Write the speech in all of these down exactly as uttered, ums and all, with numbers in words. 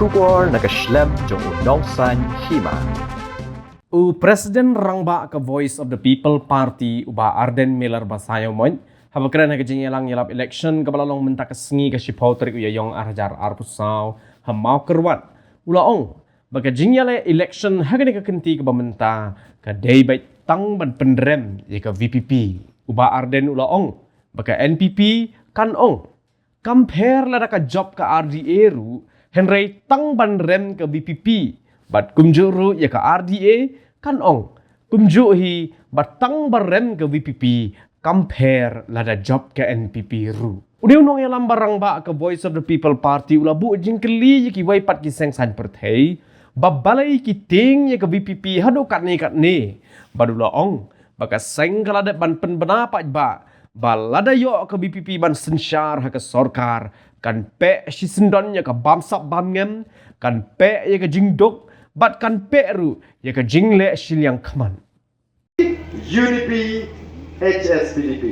Khubor na ka shlem jong u Nongsaiñ Hima. U President Rangbah ka Voice of the People Party, u Bah Ardent Miller Basaiawmoit, haba kren ha ka jingïalang ïalap election kaba la long mynta ka sngi ka shiphew tarik u Ïaïong ar hajar arphew saw ha Mawkyrwat, u la ong ba ka jingïaleh election ha kane ka kynti kaba mynta ka dei beit tang ban pynrem ïa ka V P P. U Bah Ardent u la ong ba ka N P P kan ong kam pher lada ka jop ka R D A ruh, hynrei tang ban rem ka V P P. Bad kumjuh ruh ïa ka R D A kan ong kumjuh hi ba tang ban rem ka V P P, kam pher lada jop ka N P P ruh. U dei u nongïalam ba rangbah ka Voice of the People Party u la buh jingkylli ïa kiwei pat ki seng saiñ pyrthei ba balei ki tieng ïa ka V P P haduh katne katne. Bad u la ong ba ka seng ka la dep ban pynbna paidbah ba lada ïoh ka V P P ban synshar ha ka sorkar, kan peh shisyndon ïa ka bamsap bamngem, kan peh ïa ka jingduk, bad kan peh ruh ïa ka jingleh shiliang khmat. U D P, H S P D P.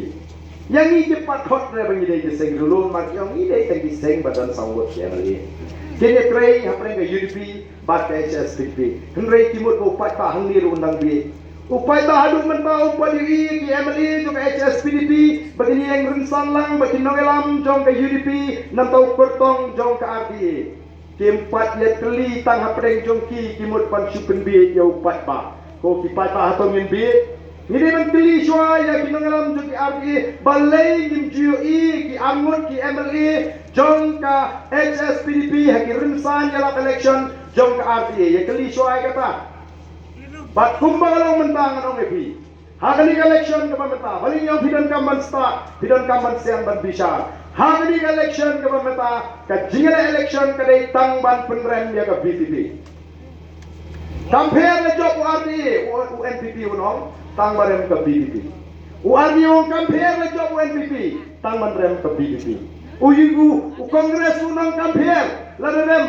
Ïa ngi ki pat khot re ba ngi dei ki seng rilum, ma ki ong ngi dei tang ki seng ba don sawdong ki M L A. Kine trei hapdeng ka U D P bad ka H S P D P. Hynrei ki mut ba u paidbah hangne ruh u nang bieit. U paidbah haduh mynta u pat ïohi ki M L A jong ka H S P D P ba kin ïeng rynsan lang bad ki nongïalam jong ka U D P namar u kyrtong jong ka R D A. Kim pat ïa kylli tang hapdeng jong ki, ki mut ban shu pynbieit ïa u paidbah. Ko ki paidbah, hato ngin bieit? Ngi dei ban kylli shuwa ïa ki nongïalam jong ki R D A balei ngim ju ïohi ki arngut ki M L A jong ka H S P D P ha ki rynsan ïalap election jong ka R D A. Ïa kylli shuwa ïa kata. Bad kumba ka long mynta ngan ong ïa phi. Ha kane ka election kaba mynta, balei ngi ong phi donkam ban stad, phi donkam ban sian ban bishar. Ha kane ka election kaba mynta, ka jingïaleh election ka dei tang ban pynrem ïa ka V P P. Kam pher la jop u R D A, u, u N P P u ong, tang ban rem ka V P P. U R D A u ong kam pher la jop u N P P, tang ban rem ka V P P. U, u, u Congress u ong kam pher, lada rem,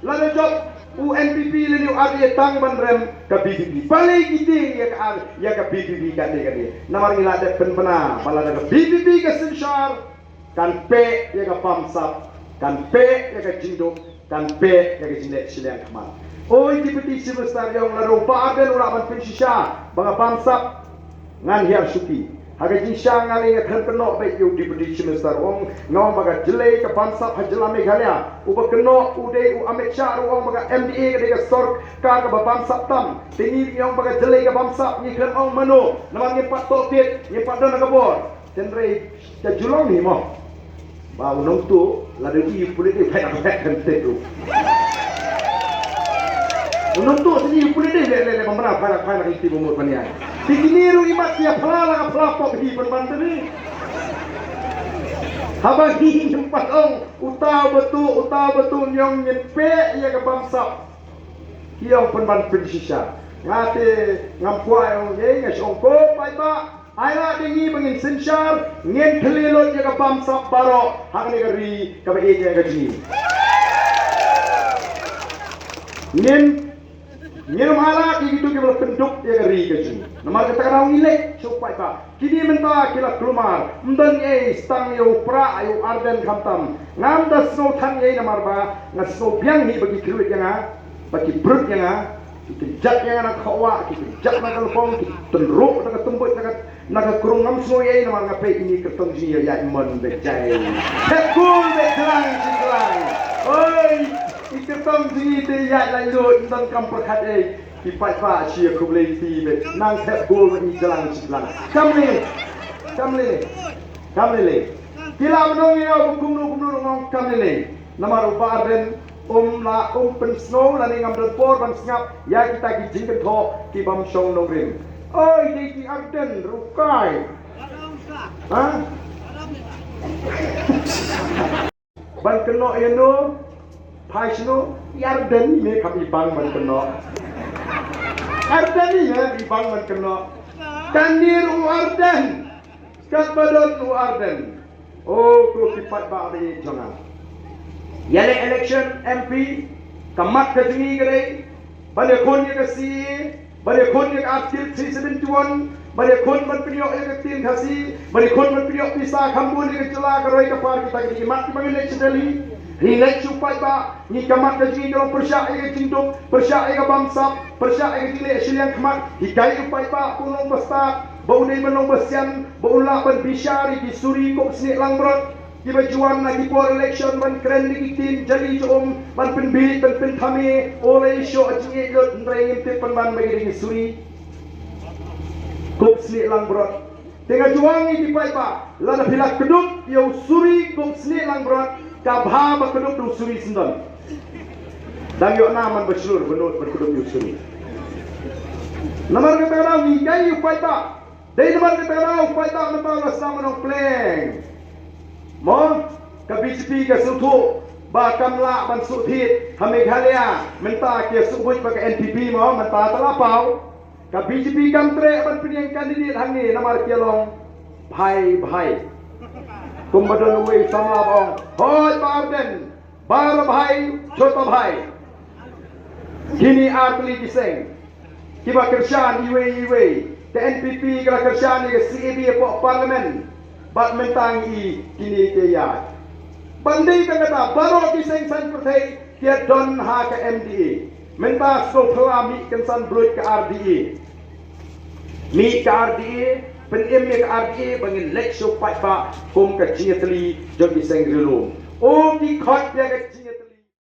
lada jop u N P P lane u R D A, tang ban rem ka V P P. Balei ki tieng ïa ka, ïa ka V P P katne katne? Namar ngi la dep pynbna ba lada ka V P P ka synshar, kan peh ïa ka bamsap, kan peh ïa ka jingduk, kan peh ïa ka jingleh shiliang khmat. Oi Deputy Chief Minister, ïa u, lada u Bah Ardent u lah ban pynshisha ba nga bamsap, ngan hiar shuki. Ha ka jingshisha nga lei nga kren kynnoh beit ïa u Deputy Chief Minister, u ong, nga ong ba ka jyllei ka bamsap ha jylla Meghalaya. Uba kynnoh u dei u Amit Shah, u ong ba ka M D A ka dei ka sorkar kaba bamsap tam. Te ngi ong ba ka jyllei ka bamsap, ngi kren ong mano, namar ngim pat tohkit, ngim pat don ha ka bor. Hynrei ka ju long hi mo. Ba u nongtuh, lada i pulit i phet phet kan tet ruh. U nongtuh sini i pulit i le le le bamra phara phara i ti bumur panian. Ti kini ruh i mat ïa phla la ka phla pop hi pynban tani. Haba hi ngim pat ong uta batu, uta batu, ngi ong ngin peh ïa ka bamsap. Ki ong pynban pynshisha. Nga te ngam kwah ong ei, nga shu ong ko paidbah. Ai la dei ngi ba ngin synshar, ngin thylli lut ïa ka bamsap baroh ha kane ka ri kaba ïeit ïa ka jong ngi. Ngin, ngin ym ai lad ïa kito kiba la pynduk ïa ka ri ka jong ngi. Namar kata ka daw ngi leit sha u paidbah. Kine mynta ki la kulmar, ym don ei, tang ïa u Prah, ïa u Ardent khamtam. Ngam da sngew than ei namar ba nga sngew biang hi ba ki kyrwit ïa nga, ba ki brut ïa nga. Ki kynjat ïa nga na ka wah, ki kynjat na ka lympung, ki tynruh na ka tymbuit, na ka, na ka krung. Ngam sngew ei namar nga peit ïa i kyrtong jong ngi ïaid mon beit jai. Thep kul beit jlang shi jlang. Oi, i kyrtong jong ngi te ïaid laitluid, ym donkam pyrkhat ei. Ki paidbah shi ïa khublei ti beit. Nang thep kul beit jlang shi jlang. Kam lei. Kam lei. Kam lei lei. Ki la ban ong ïa u kumno kumno ruh, nga ong kam lei lei. Namar u Bah Ardent um lah, um pynsngew lane ngam don por ban sngap ïa kita ki jingkynthoh ki bym shong nongrim. Oi, dei ki Ardent ruh kai. Ha? Ban kynnoh ïa no, phai shano, i Ardent i me kham i bang ban kynnoh. Ardent i me i bang ban kynnoh. Kane ruh u Ardent. Katba don u Ardent. O ko ki paidbah ba ïeit jong nga. Ïaleh election M P, ka mat ka jong ngi ka dei ban ïakhun ïa ka C A A, ban ïakhun ïa ka Article three seventy one, ban ïakhun ban pynïoh ïa ka ktien Khasi, ban ïakhun ban pynïoh pisa kham bun ïa ka jylla ka roi ka par, kita ki dei ki mat kiba ngin leit sha Delhi. Ngi leit sha u paidbah, ngi khmat ka jingïeit ka long pyrshah ïa ka jingduk, pyrshah ïa ka bamsap, pyrshah ïa ka jingleh shiliang khmat, hikai u paidbah ba un long ba stad, ba un dei ban long ba sian, ba un lah ban bishar ïa ki suri kup snieh langbrot, kiba ju wan na ki por election ban kren da ki ktien jali jong um, ban pynbieit, ban pynthame, olei shuh jingïeit lut, hynrei ngim tip pynban ba ki dei ki suri kup snieh langbrot. Te nga ju ong ïa ki paidbah, lada phi la kdup ïa u suri kup snieh langbrot, ka bha ba kdup da u suri syndon. Dang ïoh nam man ba shlur, ba nud ban kdup ïa u suri. Namar kata ka daw ngi hikai ïa u paidbah. Dei namar kata ka daw u paidbah mynta u la sdang ban ong pleng. Mo, ka B J P ka sngewthuh ba kam lah ban shu thied ha Meghalaya, mynta ki shu buit bad ka N P P mo, mynta te la paw. Ka B J P kam treh ban pynïeng candidate hangne namar ki long bhai bhai. Kumba don uwei u samla ba ong, hooid Bah Ardent, baro bhai, chota bhai. Kine ar tylli ki seng kiba kyrshan iwei iwei. Ka N P P ka la kyrshan ïa ka C A B hapoh Parliament. Bad mynta ngi i kine ki ïaid. Ban dei tang kata, baroh ki seng saiñ pyrthei ki don ha ka M D A. Mynta sngewphylla mih kynsan bluit ka R D A. Mih ka R D A, pynim ïa ka R D A ba ngin leit sha u paidbah kum ka jingïatylli jong ki seng riewlum. O ki khot ïa ka